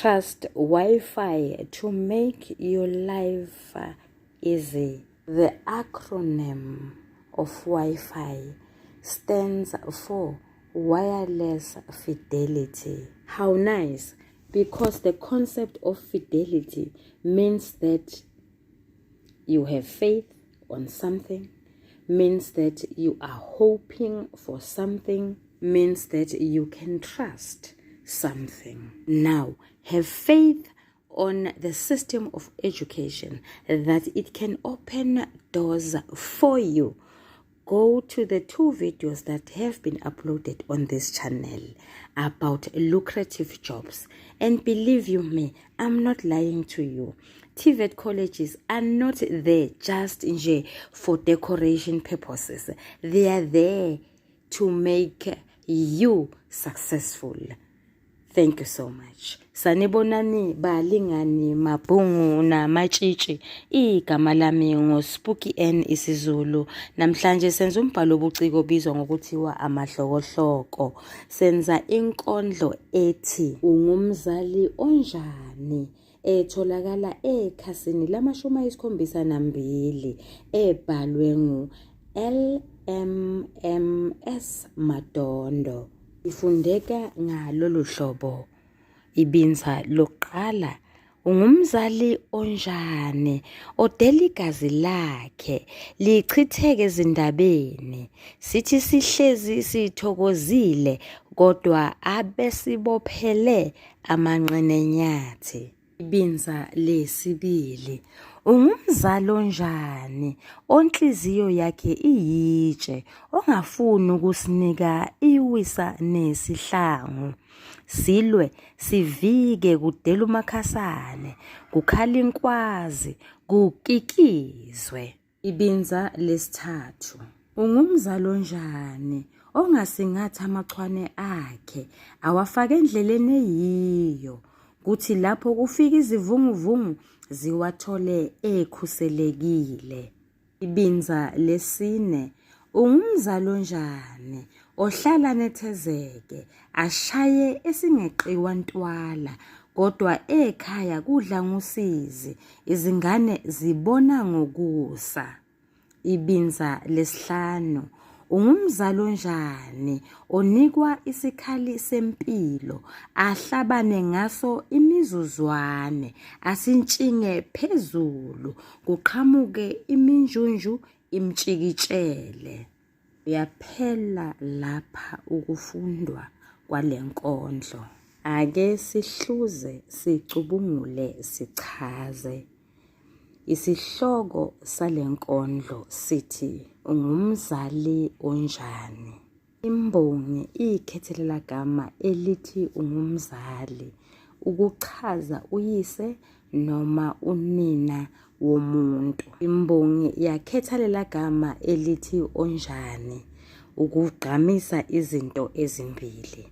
Trust Wi-Fi to make your life easy. The acronym of Wi-Fi stands for wireless fidelity. How nice! Because the concept of fidelity means that you have faith on something, means that you are hoping for something, means that you can trust something. Now, have faith on the system of education that it can open doors for you. Go to the two videos that have been uploaded on this channel about lucrative jobs. And believe you me, I'm not lying to you. TVET colleges are not there just nje for decoration purposes. They are there to make you successful. Thank you so much. Sanibonani balingani mabhungu namatshitshi. Igama lami nguSpooky N isiZulu. Namhlanje senza umbhalo obuciko obizwa ngokuthiwa amahlokohloko. Senza inkondlo ethi ungumzali onjani etholakala ekhasini lamashumi 72 ebhalwe ngu LMMS Madondo. Ifundeka ngalolu hlobo. Ibinza lokuqala ungumzali onjani odela igazi lakhe lichitheke ezindabeni sithi sihlezi sithokozile kodwa abesibophele amanqinenyathi. Ibinza lesibili ungumzali onjani onhliziyo yakhe iyitshe ongafuni ukusinika iwisa nesihlangu silwe sivike kudela umakhasane kukhala inkwazi kukikizwe. Ibinza lesithathu. Ungumzali onjani ongasingathi amachwane akhe awafake endleleni eyiyo kuthi lapho kufika izivunguvungu ziwathole ekhuselekile. Ibinza lesine. Ungumzali onjani ohlala anethezeke ashaye esingeqiwa ntwala kodwa ekhaya kudla ngosizi izingane zibona ngokusa. Ibinza lesihlanu ungumzali onjani onikwa isikhali sempilo ahlabane ngaso imizuzwane asintshinge phezulu kuqhamuke iminjunju imtshikitshele. Kuyaphela lapha ukufundwa kwale nkondlo. Ake sihluze, sicubungule, sichaze. Isihloko sale nkondlo sithi ungumzali onjani? Imbongi ikhethe gama elithi ungumzali ukuchaza uyise noma unina womuntu. Imbongi yakhetha lela gama elithi onjani ukugqamisa izinto ezimbili.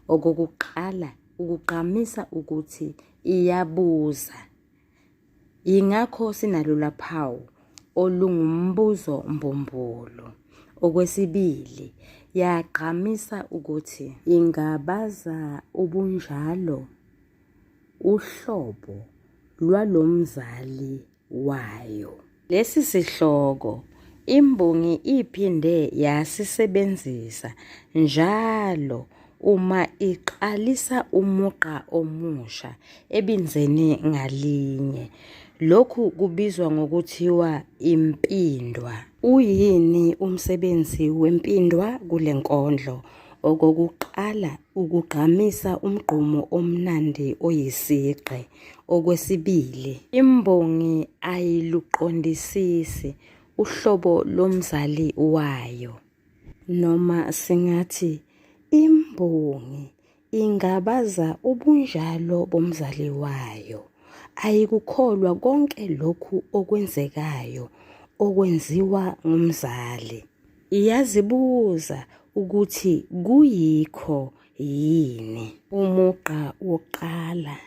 Okokuqala ukugqamisa ukuthi iyabuza. Yingakho sinalula phawu olungumbuzo mbumbulu. Okwesibili, yagqamisa ukuthi ingabaza ubunjalo uhlobo lwalomzali wayo. Lesi sihloko imbongi iphinde yasisebenzisa njalo uma iqalisa umugqa omusha ebinzeni ngalinye. Lokhu kubizwa ngokuthiwa impindwa. Uyini umsebenzi wempindwa kule nkondlo? Okokuqala ukugqamisa umgqumo omnandi oyisigqi. Okwesibili, imbongi ayiluqondisisi uhlobo lomzali wayo. Noma singathi imbongi ingabaza ubunjalo bomzali wayo. Ayikukholwa konke lokhu okwenzekayo okwenziwa ngumzali. Iyazibuza ukuthi kuyikho yini. Umugqa wokuqala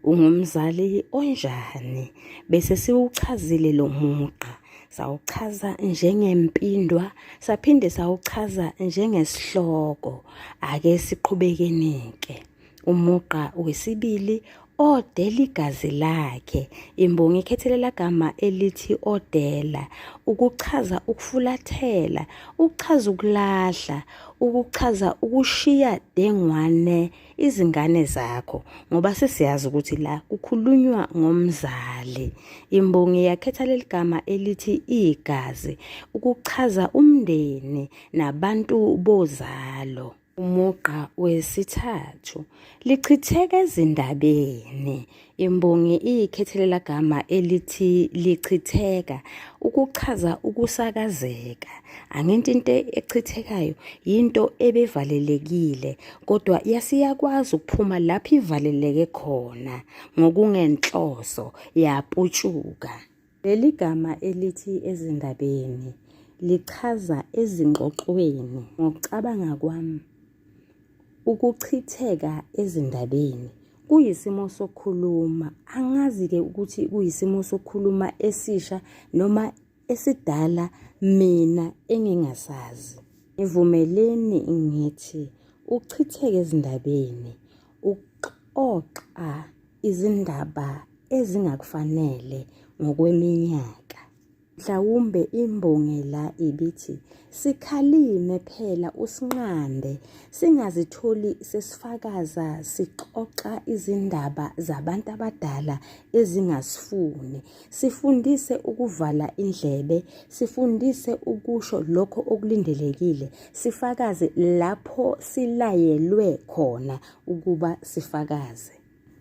ungumzali onjani bese siwuchazile lo mugqa sawuchaza njengempindwa saphinde sawuchaza njengesihloko ake siqhubekeni-ke. Umugqa wesibili odela igazi lakhe. Imbongi ikhethe lela gama elithi odela ukuchaza ukufulathela, ukuchaza ukulahla, ukuchaza ukushiya dengwane izingane zakho ngoba sesiyazi ukuthi la kukhulunywa ngomzali. Imbongi yakhetha leli gama elithi igazi ukuchaza umndeni nabantu bozalo. Umugqa wesithathu lichitheka ezindabeni. Imbongi iyikhethelela gama elithi lichitheka ukuchaza ukusakazeka. Angithi into echithekayo yinto ebevalelekile kodwa yasiyakwazi ukuphuma lapho ivaleleke khona ngokungenhloso yaputshuka. Leli gama elithi ezindabeni lichaza ezingxoxweni. Ngokucabanga kwami, ukuchitheka ezindabeni kuyisimo sokukhuluma. Angazi-ke ukuthi kuyisimo sokukhuluma esisha noma esidala mina engingasazi. Ngivumeleni ngithi ukuchitheka ezindabeni ukuxoxa izindaba ezingakufanele ngokweminyaka. Mhlawumbe imbongi la ibithi sikhalime phela usinqande singazitholi sesifakaza sixoxa izindaba zabantu abadala ezingasifuni. Sifundise ukuvala indlebe, sifundise ukusho lokho okulindelekile, sifakaze lapho silayelwe khona ukuba sifakaze.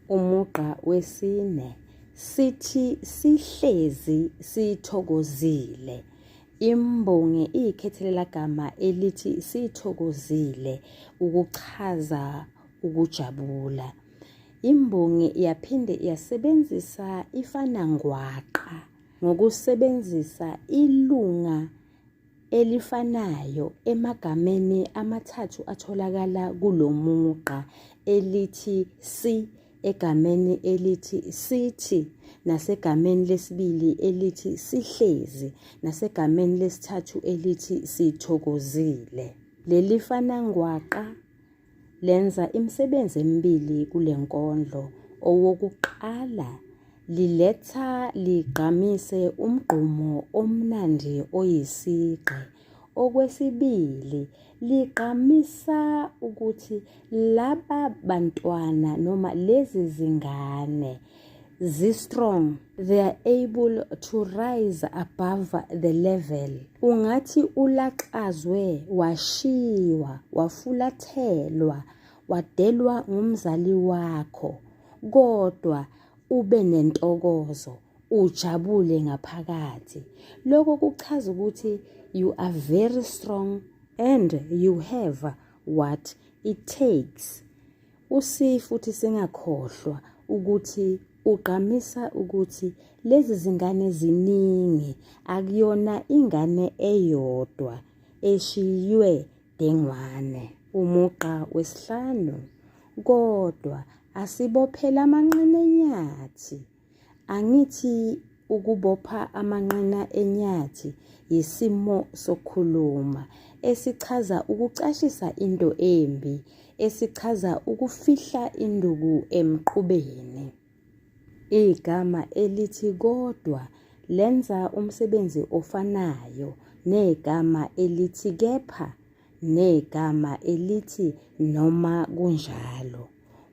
Umugqa wesine sithi sihlezi sithokozile. Imbongi iyikhethelela gama elithi sithokozile ukuchaza ukujabula. Imbongi yaphinde yasebenzisa ifanangwaqa ngokusebenzisa ilunga elifanayo emagameni amathathu atholakala kulo mugqa elithi si egameni elithi sithi nasegameni lesibili elithi sihlezi nasegameni lesithathu elithi sithokozile. Leli fanangwaqa Lenza imisebenzi emibili kule nkondlo. Owokuqala, liletha ligqamise umgqumo omnandi oyisigqi. Okwesibili, ligqamisa ukuthi laba bantwana noma lezi zingane zi-strong, they are able to rise above the level. Ungathi ulaxazwe, washiywa, wafulathelwa, wadelwa ngumzali wakho, kodwa ube nentokozo, ujabule ngaphakathi. Lokho kuchaza ukuthi you are very strong and you have what it takes. U-C futhi singakhohlwa ukuthi ugqamisa ukuthi lezi zingane ziningi akuyona ingane eyodwa eshiywe dengwane. Umugqa wesihlanu kodwa asibophele amanqina enyathi. Angithi ukubopha amanqina enyathi yisimo sokukhuluma esichaza ukucashisa into embi, esichaza ukufihla induku emqubeni. Igama elithi kodwa lenza umsebenzi ofanayo negama elithi kepha negama elithi noma kunjalo.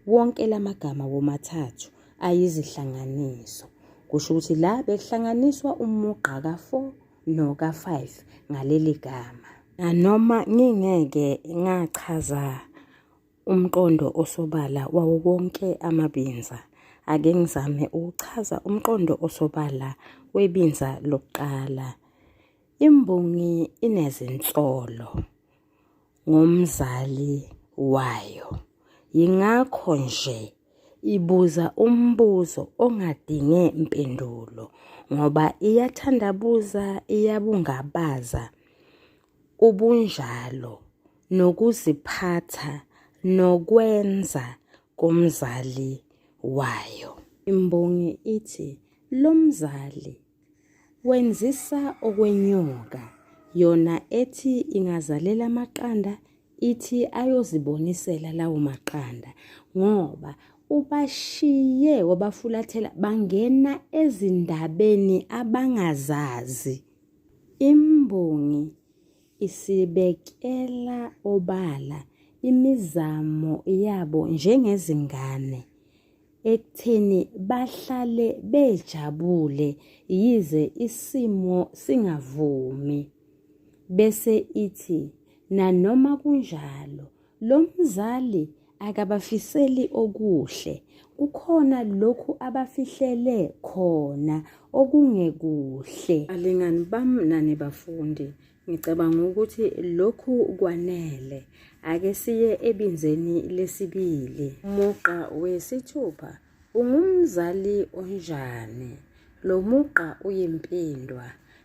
Wonke lamagama womathathu ayizihlanganiso. Kusho ukuthi la bekuhlanganiswa umugqa ka-4 noka-5 ngaleli gama. Nanoma ngingeke ngachaza umqondo osobala wawo wonke amabinza, ake ngizame ukuchaza umqondo osobala webinza lokuqala. Imbongi inezinsolo ngomzali wayo. Yingakho nje ibuza umbuzo ongadinge mpendulo ngoba iyathandabuza, iyabungabaza ubunjalo nokuziphatha nokwenza komzali wayo. Imbongi ithi lo mzali wenzisa okwenyoka yona ethi ingazalela amaqanda Ithi ayozibonisela lawo maqanda ngoba ubashiye wabafulathela bangena ezindabeni abangazazi. Imbongi isibekela obala imizamo yabo njengezingane ekutheni bahlale bejabule yize isimo singavumi. Bese ithi nanoma kunjalo lo mzali akabafiseli okuhle, kukhona lokhu abafihlele khona okungekuhle. Balingani bami nani bafundi, ngicabanga ukuthi lokhu kwanele. Ake siye ebinzeni lesibili. Umugqa wesithupha ungumzali onjani? Lo mugqa uyimpindwa.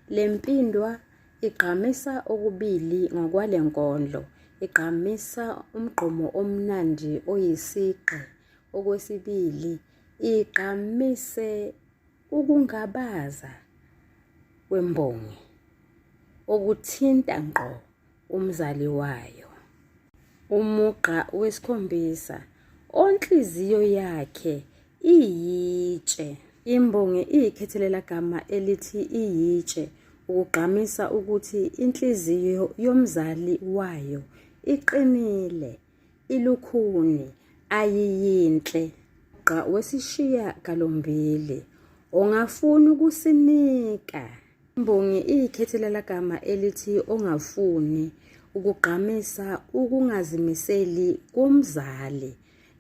Le mpindwa Igqamisa okubili ngokwale nkondlo. Igqamisa umgqumo omnandi oyisigqi. Okwesibili, igqamise ukungabaza kwembongi okuthinta ngqo umzali wayo. Umugqa wesikhombisa, onhliziyo yakhe iyitshe. Imbongi iyikhethelela gama elithi iyitshe ukugqamisa ukuthi inhliziyo yomzali wayo iqinile, ilukhuni, ayiyinhle. Umugqa wesishiyagalombili, ongafuni ukusinika. Imbongi iyikhethelela gama elithi ongafuni ukugqamisa ukungazimiseli komzali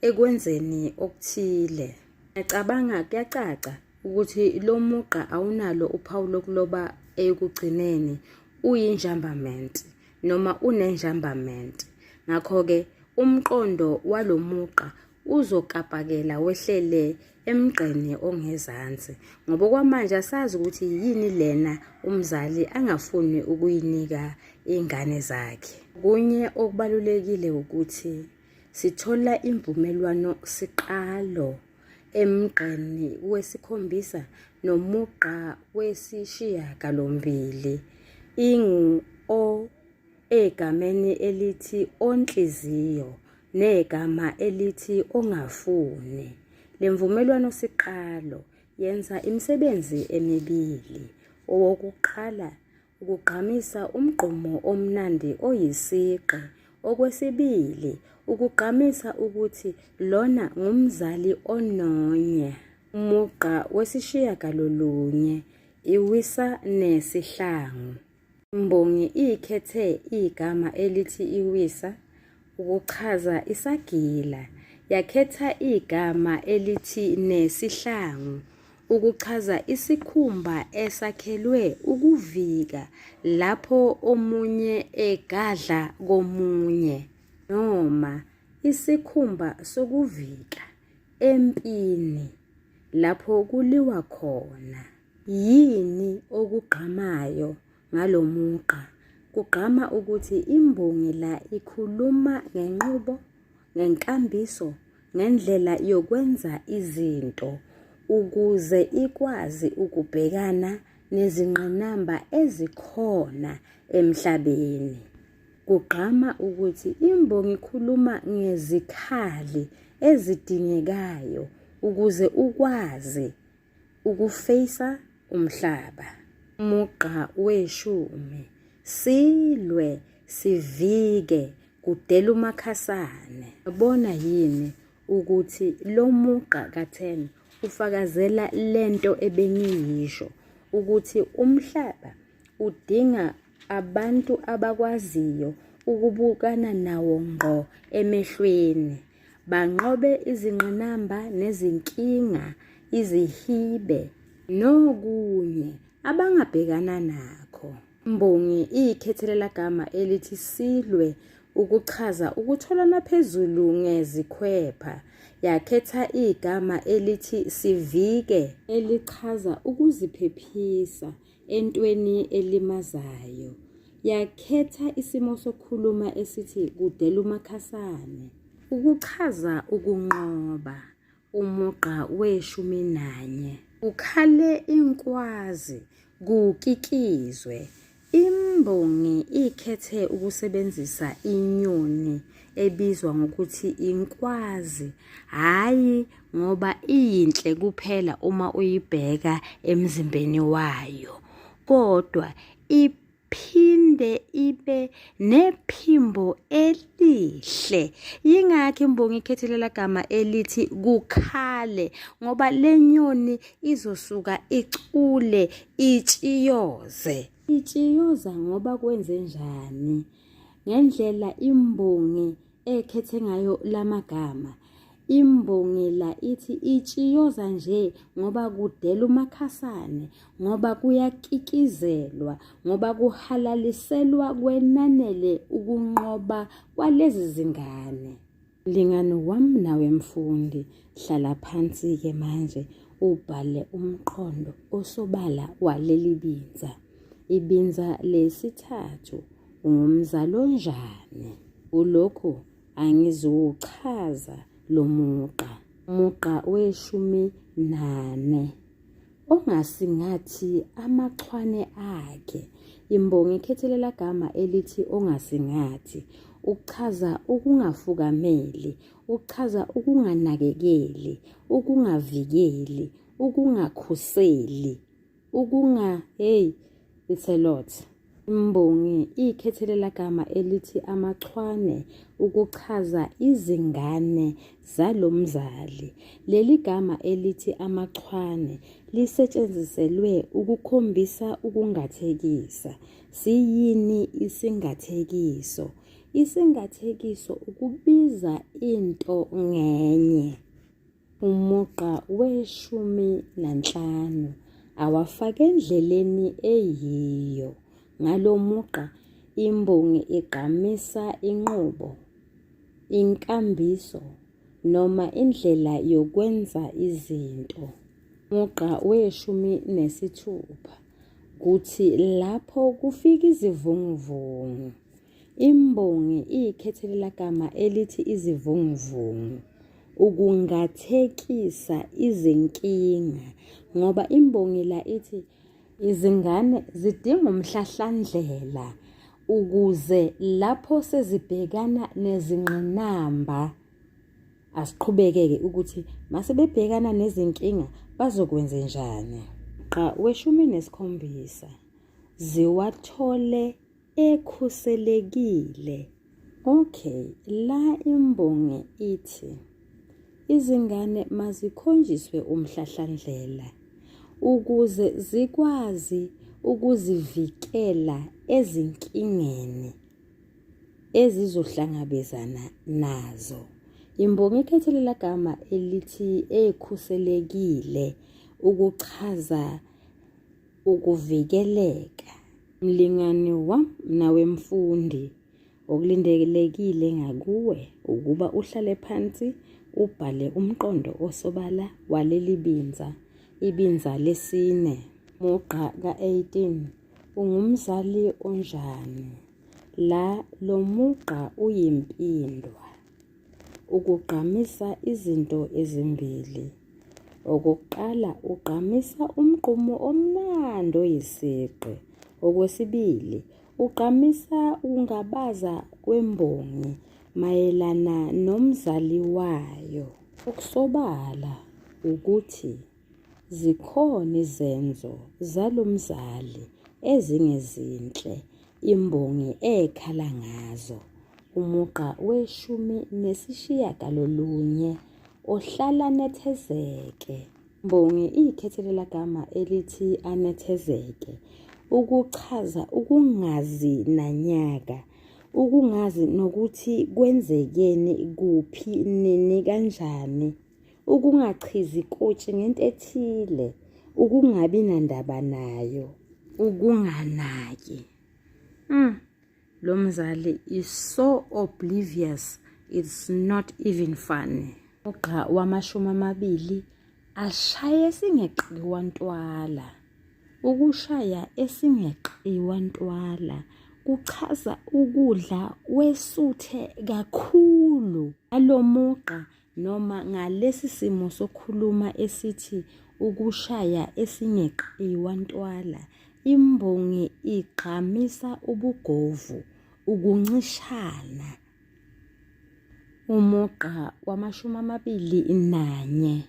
ekwenzeni okuthile. Ngiyacabanga kuyacaca ukuthi lo mugqa awunalo uphawu lokuloba ekugcineni uyinjambament noma unenjambament. Ngakho-ke umqondo walo mugqa uzokapakela wehlele emgqeni ongezansi ngoba okwamanje asazi ukuthi yini lena umzali angafuni ukuyinika ingane zakhe. Okunye okubalulekile ukuthi Sithola imvumelwano siqalo emgqeni wesikhombisa nomugqa wesishiyagalombili. Ingu-o egameni elithi onhliziyo negama elithi ongafuni. Le mvumelwano siqalo yenza imisebenzi emibili. Owokuqala Ukugqamisa umgqumo omnandi oyisigqi. Okwesibili, ukugqamisa ukuthi lona ngumzali ononya. Umugqa wesishiyagalolunye, iwisa nesihlangu. Imbongi ikhethe igama elithi iwisa ukuchaza isagila, yakhetha igama elithi nesihlangu ukuchaza isikhumba esakhelwe ukuvika lapho omunye egadla komunye noma isikhumba sokuvika empini lapho kuliwa khona. Yini okugqamayo ngalo mugqa? Kugqama ukuthi imbongi la ikhuluma ngenqubo, ngenkambiso, ngendlela yokwenza izinto ukuze ikwazi ukubhekana nezingqinamba ezikhona emhlabeni. Kugqama ukuthi imbongi ikhuluma ngezikhali ezidingekayo ukuze ukwazi ukufeyisa umhlaba. Umugqa weshumi, silwe sivike kudela umakhasane. Yabona yini ukuthi lo mugqa ka-10 ufakazela lento ebengiyisho ukuthi umhlaba udinga abantu abakwaziyo ukubukana nawo ngqo emehlweni. Banqobe izingqinamba nezinkinga, izihibe nokunye abangabhekana nakho. Imbongi iyikhethelela gama elithi silwe ukuchaza ukutholana phezulu ngezikhwepha. Yakhetha igama elithi sivike elichaza ukuziphephisa entweni elimazayo. Yakhetha isimo sokukhuluma esithi kudela umakhasane. Ukuchaza ukunqoba, umugqa weshumi nanye. Kukhale inkwazi, kukikizwe. Imbongi ikhethe ukusebenzisa inyoni ebizwa ngokuthi inkwazi, hhayi ngoba iyinhle kuphela uma uyibheka emzimbeni wayo, kodwa iphinde ibe nephimbo elihle. Yingakho imbongi ikhethe lela gama elithi kukhale ngoba le nyoni izosuka icule itshiyoze. Itshiyoza ngoba kwenzenjani? Ngendlela imbongi ekhethe ngayo lamagama. Imbongi la ithi itshiyoza nje ngoba kudela umakhasane, ngoba kuyakikizelwa, ngoba kuhalaliselwa kwenanele ukunqoba kwalezi zingane. Mlingani wami nawe mfundi, hlala phansi-ke manje ubhale umqondo osobala waleli binza. Ibinza lesithathu ungumzali onjani? Kulokhu angizuwuchaza lo mugqa. Umugqa weshumi nane. Ongasingathi amachwane akhe. Imbongi ikhethe lela gama elithi ongasingathi ukuchaza ukungafukameli, ukuchaza ukunganakekeli, ukungavikeli, ukungakhuseli, ukunga hey it's a lot. Imbongi ikhethe lela gama elithi amachwane ukuchaza izingane zalo mzali. Leli gama elithi amachwane lisetshenziselwe ukukhombisa ukungathekisa. Siyini isingathekiso? Isingathekiso ukubiza into ngenye. Umugqa weshumi nanhlanu awafake endleleni eyiyo. Ngalo mugqa imbongi igqamisa inqubo, inkambiso noma indlela yokwenza izinto. Umugqa weshumi nesithupha kuthi lapho kufika izivunguvungu Imbongi ikhethe lela gama elithi izivunguvungu ukungathekisa izinkinga ngoba imbongi la ithi izingane zidinga umhlahlandlela ukuze lapho sezibhekana nezingqinamba asiqhubeke-ke ukuthi mase bebhekana nezinkinga bazokwenzenjani. Gqa weshumi nesikhombisa ziwathole ekhuselekile. Okay, la imbongi ithi izingane mazikhonjiswe umhlahlandlela ukuze zikwazi ukuzivikela ezinkingeni ezizohlangabezana nazo. Imbongi ikhethe lela gama elithi ekhuselekile ukuchaza ukuvikeleka. Mlingani wam nawe mfundi, okulindelekile ngakuwe ukuba uhlale phansi ubhale umqondo osobala waleli binza, ibinza lesine. Mugqa ka-18, ungumzali onjani? La lo mugqa uyimpindwa. Ukugqamisa izinto ezimbili. Okokuqala ugqamisa umgqumo omnandi oyisigqi. Okwesibili ugqamisa ukungabaza kwembongi mayelana nomzali wayo. Okusobala ukuthi zikhona izenzo zalo mzali ezingezinhle imbongi ekhala ngazo. Umugqa weshumi nesishiyagalolunye ohlala anethezeke. Imbongi ikhethe lela gama elithi anethezeke ukuchaza ukungazi nanyaka, ukungazi nokuthi kwenzekeni, kuphi, nini, kanjani. Ukungachizi kotshi ngento ethile, ukungabi nandaba nayo, ukunganaki. Lo mzali is so oblivious, it's not even funny. Ugqa wamashumi amabili ashaye esingeqiwa ntwala. Ukushaya esingeqiwa ntwala kuchaza ukudla wesuthe kakhulu. Ngalo mugqa noma ngalesi simo sokukhuluma esithi ukushaya esingeqiwa ntwala, imbongi igqamisa ubugovu, ukuncishana. Umugqa wama-21,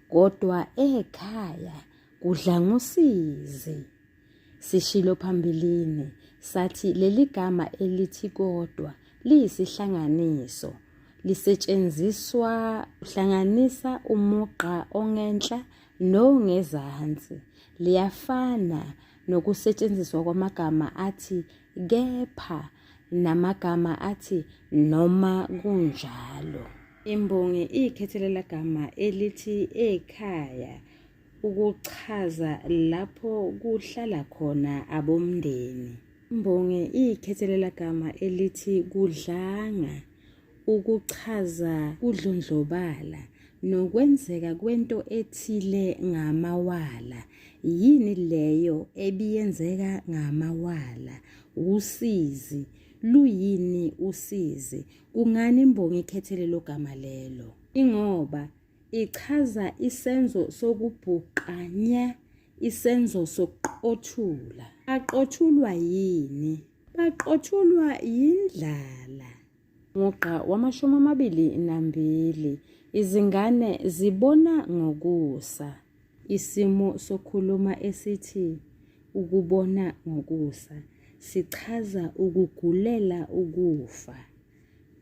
kodwa ekhaya kudlangusizi. Sishilo phambilini sathi leli gama elithi kodwa liyisihlanganiso lisetshenziswa uhlanganisa umugqa ongenhla nongezansi. Liyafana nokusetshenziswa kwamagama athi kepha namagama athi noma kunjalo. Imbongi ikhethe gama elithi ekhaya ukuchaza lapho kuhlala khona abomndeni. Imbongi ikhethe gama elithi kudlanga ukuchaza kudlondlobala nokwenzeka kwento ethile ngamawala. Yini leyo ebiyenzeka ngamawala? Usizi. Luyini usizi? Kungani imbongi ikhethe lelo gama lelo? Ingoba ichaza isenzo sokubhuqa nya, isenzo sokuqothula. Baqothulwa yini? Baqothulwa yindlala. Mugqa wama-22, izingane zibona ngokusa. Isimo sokhuluma esithi ukubona ngokusa sichaza ukugulela ukufa.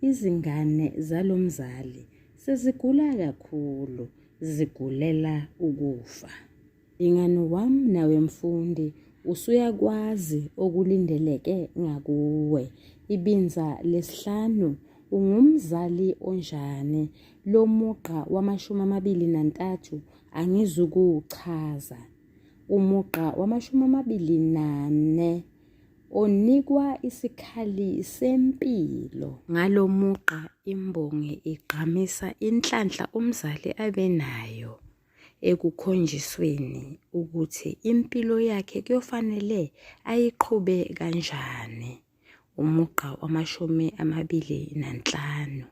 Izingane zalo mzali sezigula kakhulu, zigulela ukufa. Mlingani wami nawe mfundi usuyakwazi okulindeleke ngakuwe. Ibinza lesihlanu, ungumzali onjani? Lo mugqa wama-23 angizukuwuchaza. Umugqa wama-24 onikwa isikhali sempilo. Ngalo mugqa imbongi igqamisa inhlanhla umzali abe nayo ekukhonjisweni ukuthi impilo yakhe kuyofanele ayiqhube kanjani. Umugqa wama-25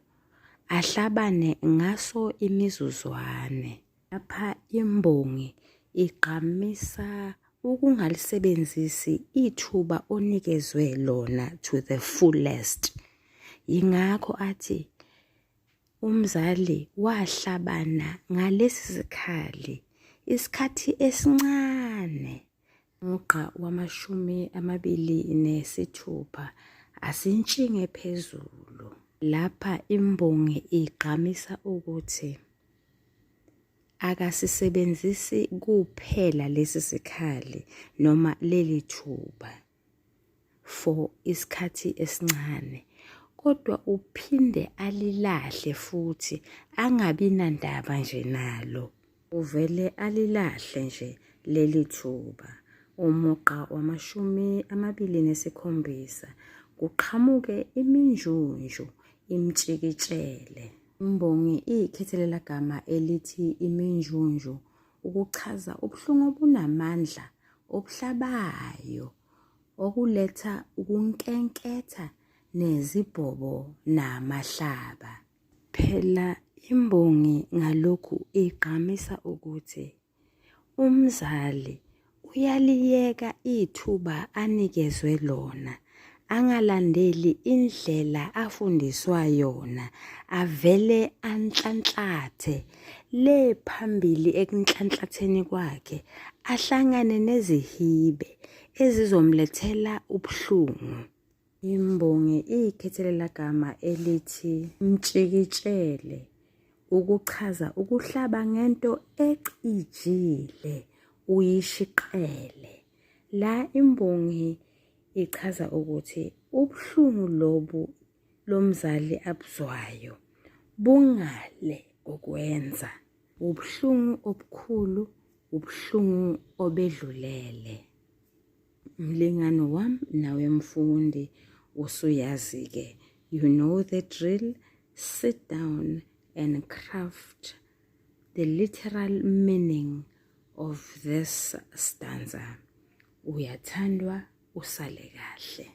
ahlabane ngaso imizuzwane. Lapha imbongi igqamisa ukungalisebenzisi ithuba onikezwe lona to the fullest. Yingakho athi umzali wahlabana ngalesi sikhali isikhathi esincane. Umugqa wama-26 asintshinge phezulu. Lapha imbongi igqamisa ukuthi akasisebenzisi kuphela lesi sikhali noma leli thuba for isikhathi esincane kodwa uphinde alilahle futhi angabi nandaba nje nalo. Uvele alilahle nje leli thuba. Umugqa wama-27 kuqhamuke iminjunju imtshikitshele. Imbongi ikhethe lela gama elithi iminjunju ukuchaza ubuhlungu obunamandla obuhlabayo okuletha ukunkenketha nezibhobo namahlaba. Phela imbongi ngalokhu igqamisa ukuthi umzali uyaliyeka ithuba anikezwe lona, angalandeli indlela afundiswa yona, avele anhlanhlathe le phambili ekunhlanhlatheni kwakhe ahlangane nezihibe ezizomlethela ubuhlungu. Imbongi ikhethe lela gama elithi mtshikitshele ukuchaza ukuhlaba ngento ecijile uyishiqele. La imbongi ichaza ukuthi ubuhlungu lobu lomzali abuzwayo bungale kokwenza. Ubuhlungu obukhulu, ubuhlungu obedlulele. Mlingani wami nawe mfundi usuyazi-ke, you know the drill, sit down and craft the literal meaning of this stanza. Uyathandwa usale kahle.